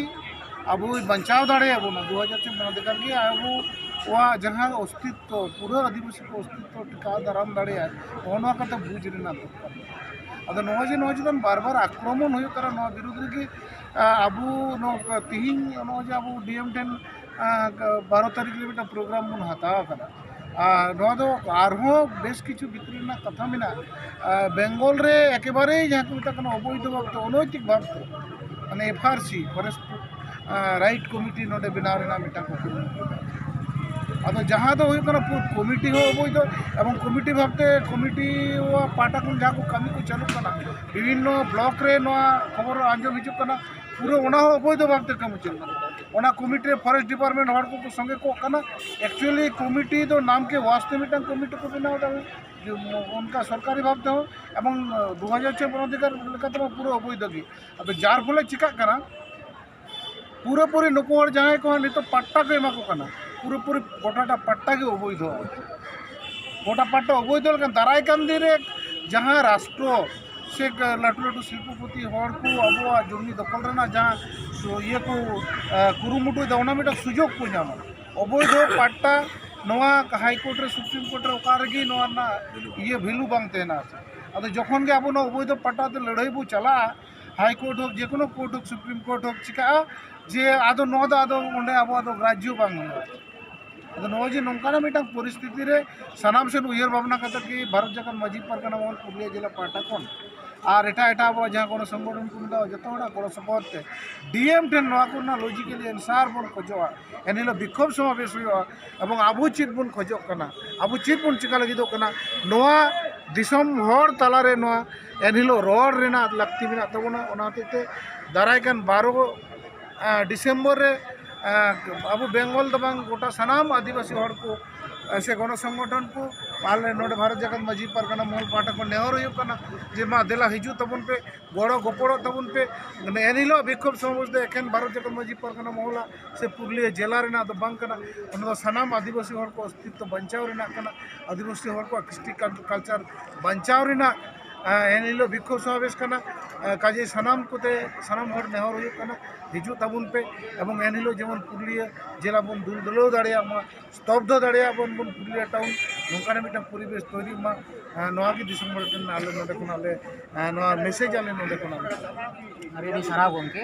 ᱟᱵᱚᱭ ᱵᱟᱧᱪᱟᱣ ᱫᱟᱲᱮᱭᱟᱵᱚᱱᱟ᱾ ᱫᱩ ᱦᱟᱡᱟᱨ ᱪᱷᱚᱭ ᱵᱚᱱᱟᱫᱷᱤᱠᱟᱨ ᱜᱮ ᱟᱵᱚᱣᱟᱜ ᱡᱟᱦᱟᱸ ᱚᱥᱛᱤᱛᱛᱚ, ᱯᱩᱨᱟᱹ ᱟᱹᱫᱤᱵᱟᱹᱥᱤ ᱠᱚ ᱚᱥᱛᱤᱛᱛᱚ ᱴᱤᱠᱟᱹᱣ ᱫᱟᱨᱟᱢ ᱫᱟᱲᱮᱭᱟᱜᱼᱟ, ᱱᱚᱜᱼᱚ ᱱᱚᱣᱟ ᱠᱟᱛᱷᱟ ᱵᱩᱡᱽ ᱨᱮᱱᱟᱜ ᱫᱚᱨᱠᱟᱨ᱾ ᱟᱫᱚ ᱱᱚᱜᱼᱚᱭ ᱡᱮ ᱱᱚᱣᱟ ᱪᱮᱛᱟᱱ ᱵᱟᱨ ᱵᱟᱨ ᱟᱠᱨᱚᱢᱚᱱ ᱦᱩᱭᱩᱜ ᱠᱟᱱᱟ, ᱱᱚᱣᱟ ᱵᱤᱨᱩᱫᱽ ᱨᱮᱜᱮ, ᱟ, ᱟᱵᱚ ᱱᱚᱣᱟ ᱛᱤᱦᱤᱧ ᱱᱚᱜᱼᱚᱭ ᱡᱮ ᱟᱵᱚ ᱰᱤ ᱮᱢ ᱴᱷᱮᱱ, ᱟ, ᱵᱟᱨᱚ ᱛᱟᱹᱨᱤᱠᱷ ᱨᱮ ᱢᱤᱫᱴᱟᱝ ᱯᱨᱳᱜᱨᱟᱢ ᱵᱚᱱ ᱦᱟᱛᱟᱣ ᱟᱠᱟᱫᱟ᱾ ᱟᱨ ᱱᱚᱣᱟ ᱫᱚ ᱟᱨᱦᱚᱸ ᱵᱮᱥ ᱠᱤᱪᱷᱩ ᱵᱷᱤᱛᱨᱤ ᱨᱮᱱᱟᱜ ᱠᱟᱛᱷᱟ ᱢᱮᱱᱟᱜᱼᱟ᱾ ᱟᱨ ᱵᱮᱝᱜᱚᱞ ᱨᱮ ᱮᱠᱮᱵᱟᱨᱮ ᱡᱟᱦᱟᱸ ᱠᱚ ᱢᱮᱛᱟᱜ ᱠᱟᱱᱟ ᱚᱵᱳᱭᱫᱷᱚ ᱵᱷᱟᱵᱽᱛᱮ, ᱚᱱᱳᱭᱛᱤᱠ ᱵᱷᱟᱵᱽᱛᱮ, ᱢᱟᱱᱮ ᱮᱯᱷ ᱟᱨ ᱥᱤ, ᱯᱷᱚᱨᱮᱥᱴ, ᱟ, ᱨᱟᱭᱤᱴ ᱠᱚᱢᱤᱴᱤ ᱱᱚᱰᱮ ᱵᱮᱱᱟᱣ ᱨᱮᱱᱟᱜ ᱢᱤᱫᱴᱟᱝ ᱠᱩᱠᱞᱤ᱾ ᱟᱫᱚ ᱡᱟᱦᱟᱸ ᱫᱚ ᱦᱩᱭᱩᱜ ᱠᱟᱱᱟ ᱯᱩ-, ᱠᱚᱢᱤᱴᱤ ᱦᱚᱸ ᱚᱵᱳᱭᱫᱷᱚ, ᱮᱵᱚᱝ ᱠᱚᱢᱤᱴᱤ ᱵᱷᱟᱵᱽᱛᱮ ᱠᱚᱢᱤᱴᱤᱣᱟᱜ ᱯᱟᱦᱴᱟ ᱠᱷᱚᱱ ᱡᱟᱦᱟᱸ ᱠᱚ ᱠᱟᱹᱢᱤ ᱠᱚ ᱪᱟᱹᱞᱩᱜ ᱠᱟᱱᱟ, ᱵᱤᱵᱷᱤᱱᱱᱚ ᱵᱞᱚᱠ ᱨᱮ ᱱᱚᱣᱟ ᱠᱷᱚᱵᱚᱨ ᱟᱸᱡᱚᱢ ᱦᱤᱡᱩᱜ ᱠᱟᱱᱟ, ᱯᱩᱨᱟᱹ ᱚᱱᱟ ᱦᱚᱸ ᱚᱵᱳᱭᱫᱷᱚ ᱵᱷᱟᱵᱽᱛᱮ ᱠᱟᱹᱢᱤ ᱪᱟᱹᱞᱩᱜ ᱠᱟᱱᱟ᱾ ᱚᱱᱟ ᱠᱚᱢᱤᱴᱤ ᱨᱮ ᱯᱷᱚᱨᱮᱥᱴ ᱰᱤᱯᱟᱨᱴᱢᱮᱱᱴ ᱦᱚᱲ ᱠᱚᱠᱚ ᱥᱚᱸᱜᱮ ᱠᱚᱜ ᱠᱟᱱᱟ᱾ ᱮᱠᱪᱩᱭᱮᱞᱤ ᱠᱚᱢᱤᱴᱤ ᱫᱚ ᱱᱟᱢ ᱠᱮ ᱣᱟᱥᱛᱮ ᱢᱤᱫᱴᱟᱝ ᱠᱚᱢᱤᱴᱤ ᱠᱚ ᱵᱮᱱᱟᱣ ᱮᱫᱟ, ᱡᱮ ᱚᱱᱠᱟ ᱥᱚᱨᱠᱟᱨᱤ ᱵᱷᱟᱵᱽ ᱛᱮᱦᱚᱸ, ᱮᱵᱚᱝ ᱫᱩ ᱦᱟᱡᱟᱨ ᱪᱷᱚᱭ ᱵᱚᱱᱚᱫᱷᱤᱠᱟᱨ ᱞᱮᱠᱟᱛᱮᱢᱟ ᱯᱩᱨᱟᱹ ᱚᱵᱳᱭᱫᱷᱚ ᱜᱮ᱾ ᱟᱫᱚ ᱡᱟᱨ ᱯᱷᱚᱞᱮ ᱪᱤᱠᱟᱜ ᱠᱟᱱᱟ, ᱯᱩᱨᱟᱹᱯᱩᱨᱤ ᱱᱩᱠᱩ ᱦᱚᱲ ᱡᱟᱦᱟᱸᱭ ᱠᱚ ᱦᱟᱸᱜ ᱱᱤᱛᱚᱜ ᱯᱟᱴᱴᱟ ᱠᱚ ᱮᱢᱟ ᱠᱚ ᱠᱟᱱᱟ, ᱯᱩᱨᱟᱹᱯᱩᱨᱤ ᱜᱚᱴᱟᱴᱟ ᱯᱟᱴᱴᱟ ᱜᱮ ᱚᱵᱳᱭᱫᱷᱚ᱾ ᱜᱚᱴᱟ ᱯᱟᱴᱴᱟ ᱚᱵᱳᱭᱫᱷᱚ ᱞᱮᱠᱷᱟᱱ ᱫᱟᱨᱟᱭ ᱠᱟᱱ ᱫᱤᱱ ᱨᱮ ᱡᱟᱦᱟᱸ ᱨᱟᱥᱴᱨᱚ ᱥᱮ ᱞᱟᱹᱴᱩ ᱞᱟᱹᱴᱩ ᱥᱤᱞᱯᱚᱯᱚᱛᱤ ᱦᱚᱲ ᱠᱚ ᱟᱵᱚᱣᱟᱜ ᱡᱚᱢᱤ ᱫᱚᱠᱷᱚᱞ ᱨᱮᱱᱟᱜ ᱡᱟᱦᱟᱸ ᱥᱩ-, ᱤᱭᱟᱹ ᱠᱚ, ᱟ, ᱠᱩᱨᱩᱢᱩᱴᱩᱭᱮᱫᱟ, ᱚᱱᱟ ᱢᱤᱫᱴᱟᱝ ᱥᱩᱡᱳᱜᱽ ᱠᱚ ᱧᱟᱢᱟ᱾ ᱚᱵᱳᱭᱫᱷᱚ ᱯᱟᱴᱴᱟ ᱱᱚᱣᱟ ᱦᱟᱭ ᱠᱳᱨᱴ ᱨᱮ, ᱥᱩᱯᱨᱤᱢ ᱠᱳᱨᱴ ᱨᱮ ᱚᱠᱟ ᱨᱮᱜᱮ ᱱᱚᱣᱟ ᱨᱮᱱᱟᱜ ᱤᱭᱟᱹ ᱵᱷᱮᱞᱩ ᱵᱟᱝ ᱛᱟᱦᱮᱱᱟ᱾ ᱟᱫᱚ ᱡᱚᱠᱷᱚᱱ ᱜᱮ ᱟᱵᱚ ᱱᱚᱣᱟ ᱚᱵᱳᱭᱫᱷᱚ ᱯᱟᱴᱴᱟ ᱛᱮ ᱞᱟᱹᱲᱦᱟᱹᱭ ᱵᱚ ᱪᱟᱞᱟᱜᱼᱟ, ᱦᱟᱭ ᱠᱳᱨᱴ ᱦᱳᱠ, ᱡᱮ ᱠᱳᱱᱳ ᱠᱳᱨᱴ ᱦᱳᱠ, ᱥᱩᱯᱨᱤᱢ ᱠᱳᱨᱴ ᱦᱳᱠ, ᱪᱤᱠᱟᱹᱜᱼᱟ ᱡᱮ ᱟᱫᱚ ᱱᱚᱣᱟ ᱫᱚ ᱟᱫᱚ ᱚᱸᱰᱮ ᱟᱵᱚᱣᱟᱜ ᱫᱚ ᱜᱨᱟᱡᱽᱡᱚ ᱵᱟᱝ ᱦᱩᱭᱩᱜᱼᱟ᱾ ᱟᱫᱚ ᱱᱚᱜᱼᱚᱭ ᱡᱮ ᱱᱚᱝᱠᱟᱱᱟᱜ ᱢᱤᱫᱴᱟᱝ ᱯᱚᱨᱤᱥᱛᱷᱤᱛᱤ ᱨᱮ ᱥᱟᱱᱟᱢ ᱥᱮᱫ ᱩᱭᱦᱟᱹᱨ ᱵᱷᱟᱵᱽᱱᱟ ᱠᱟᱛᱮ ᱜᱮ ᱵᱷᱟᱨᱚᱛ ᱡᱟᱠᱟᱛ ᱢᱟᱹᱡᱷᱤ ᱯᱟᱨᱜᱟᱱᱟ ᱢᱚᱦᱚᱞ ᱯᱩᱨᱩᱞᱤᱭᱟᱹ ᱡᱮᱞᱟ ᱯᱟᱦᱴᱟ ᱠᱷᱚᱱ ᱟᱨ ᱮᱴᱟᱜ ᱮᱴᱟᱜ ᱟᱵᱚᱣᱟᱜ ᱡᱟᱦᱟᱸ ᱜᱚᱱᱚ ᱥᱚᱝᱜᱚᱴᱷᱚᱱ ᱠᱚ ᱢᱮᱱᱟᱜᱼᱟ, ᱡᱚᱛᱚ ᱦᱚᱲᱟᱜ ᱜᱚᱲᱚ ᱥᱚᱯᱚᱦᱚᱫ ᱛᱮ ᱰᱤ ᱮᱢ ᱴᱷᱮᱱ ᱱᱚᱣᱟ ᱠᱚᱨᱮᱱᱟᱜ ᱞᱚᱡᱤᱠᱮᱞᱤ ᱮᱱᱥᱟᱨ ᱵᱚᱱ ᱠᱷᱚᱡᱚᱜᱼᱟ᱾ ᱮᱱᱦᱤᱞᱳᱜ ᱵᱤᱠᱷᱳᱵ ᱥᱚᱢᱟᱵᱮᱥ ᱦᱩᱭᱩᱜᱼᱟ ᱮᱵᱚᱝ ᱟᱵᱚ ᱪᱮᱫ ᱵᱚᱱ ᱠᱷᱚᱡᱚᱜ ᱠᱟᱱᱟ, ᱟᱵᱚ ᱪᱮᱫ ᱵᱚᱱ ᱪᱮᱠᱟ ᱞᱟᱹᱜᱤᱫᱚᱜ ᱠᱟᱱᱟ, ᱱᱚᱣᱟ ᱫᱤᱥᱚᱢ ᱦᱚᱲ ᱛᱟᱞᱟᱨᱮ ᱱᱚᱣᱟ ᱮᱱᱦᱤᱞᱳᱜ ᱨᱚᱲ ᱨᱮᱱᱟᱜ ᱞᱟᱹᱠᱛᱤ ᱢᱮᱱᱟᱜ ᱛᱟᱵᱚᱱᱟ᱾ ᱚᱱᱟ ᱦᱚᱛᱮᱡ ᱛᱮ ᱫᱟᱨᱟᱭ ᱠᱟᱱ ᱵᱟᱨᱚ ᱟᱸ, ᱰᱤᱥᱮᱢᱵᱚᱨ ᱨᱮ, ᱟᱸ, ᱟᱵᱚ ᱵᱮᱝᱜᱚᱞ ᱫᱚ ᱵᱟᱝ, ᱜᱚᱴᱟ ᱥᱟᱱᱟᱢ ᱟᱹᱫᱤᱵᱟᱹᱥᱤ ᱦᱚᱲ ᱠᱚ, ᱟᱸ, ᱥᱮ ᱜᱚᱱᱚ ᱥᱚᱝᱜᱚᱴᱷᱚᱱ ᱠᱚ, ᱟᱞᱮ ᱱᱚᱰᱮ ᱵᱷᱟᱨᱚᱛ ᱡᱟᱠᱟᱛ ᱢᱟᱹᱡᱷᱤ ᱯᱟᱨᱜᱟᱱᱟ ᱢᱚᱦᱚᱞ ᱯᱟᱦᱴᱟ ᱠᱷᱚᱱ ᱱᱮᱦᱚᱨ ᱦᱩᱭᱩᱜ ᱠᱟᱱᱟ ᱡᱮ ᱢᱟ ᱫᱮᱞᱟ ᱦᱤᱡᱩᱜ ᱛᱟᱵᱚᱱ ᱯᱮ, ᱜᱚᱲᱚ ᱜᱚᱯᱚᱲᱚᱜ ᱛᱟᱵᱚᱱ ᱯᱮ᱾ ᱮᱱᱦᱤᱞᱳᱜ ᱵᱤᱠᱷᱳᱵ ᱥᱚᱢᱟᱵᱮᱥ ᱫᱚ ᱮᱠᱷᱮᱱ ᱵᱷᱟᱨᱚᱛ ᱡᱟᱠᱟᱛ ᱢᱟᱹᱡᱷᱤ ᱯᱟᱨᱜᱟᱱᱟ ᱢᱚᱦᱚᱞᱟᱜ ᱥᱮ ᱯᱩᱨᱩᱞᱤᱭᱟᱹ ᱡᱮᱞᱟ ᱨᱮᱱᱟᱜ ᱫᱚ ᱵᱟᱝ ᱠᱟᱱᱟ, ᱚᱱᱟ ᱫᱚ ᱥᱟᱱᱟᱢ ᱟᱹᱫᱤᱵᱟᱹᱥᱤ ᱦᱚᱲ ᱠᱚ ᱚᱥᱛᱤᱛᱛᱚ ᱵᱟᱧᱪᱟᱣ ᱨᱮᱱᱟᱜ ᱠᱟᱱᱟ, ᱟᱹᱫᱤᱵᱟᱹᱥᱤ ᱦᱚᱲ ᱠᱚᱣᱟᱜ ᱠᱨᱤᱥᱴᱤ ᱠᱟᱞ-, ᱠᱟᱞᱪᱟᱨ ᱵᱟᱧᱪᱟᱣ ᱨᱮᱱᱟᱜ, ᱟᱸ, ᱮᱱᱦᱤᱞᱳᱜ ᱵᱤᱠᱷᱳᱵ ᱥᱚᱢᱟᱵᱮᱥ ᱠᱟᱱᱟ᱾ ᱟᱸ, ᱠᱟᱡᱮ ᱥᱟᱱᱟᱢ ᱠᱚᱛᱮ, ᱥᱟᱱᱟᱢ ᱦᱚᱲ ᱱᱮᱦᱚᱨ ᱦᱩᱭᱩᱜ ᱠᱟᱱᱟ, ᱦᱤᱡᱩᱜ ᱛᱟᱵᱚᱱ ᱯᱮ ᱮᱵᱚᱝ ᱮᱱᱦᱤᱞᱳᱜ ᱡᱮᱢᱚᱱ ᱯᱩᱨᱩᱞᱤᱭᱟᱹ ᱡᱮᱞᱟ ᱵᱚᱱ ᱫᱩᱞ ᱫᱩᱞᱟᱹᱣ ᱫᱟᱲᱮᱭᱟᱜ ᱢᱟ, ᱥᱛᱚᱵᱫᱷᱚ ᱫᱟᱲᱮᱭᱟᱜ ᱵᱚᱱ, ᱵᱚᱱ ᱯᱩᱨᱩᱞᱤᱭᱟᱹ ᱴᱟᱣᱩᱱ, ᱱᱚᱝᱠᱟᱱᱟᱜ ᱢᱤᱫᱴᱟᱝ ᱯᱚᱨᱤᱵᱮᱥ ᱛᱚᱭᱨᱤᱜ ᱢᱟ᱾ ᱟᱸ, ᱱᱚᱣᱟ ᱜᱮ ᱫᱤᱥᱚᱢ ᱦᱚᱲ ᱴᱷᱮᱱ ᱟᱞᱮ ᱱᱚᱰᱮ ᱠᱷᱚᱱᱟᱜ ᱞᱮ, ᱟᱸ, ᱱᱚᱣᱟ ᱢᱮᱥᱮᱡᱽ ᱟᱞᱮ ᱱᱚᱰᱮ ᱠᱷᱚᱱᱟᱜ ᱞᱮ᱾ ᱟᱹᱰᱤ ᱟᱹᱰᱤ ᱥᱟᱨᱦᱟᱣ ᱜᱚᱢᱠᱮ,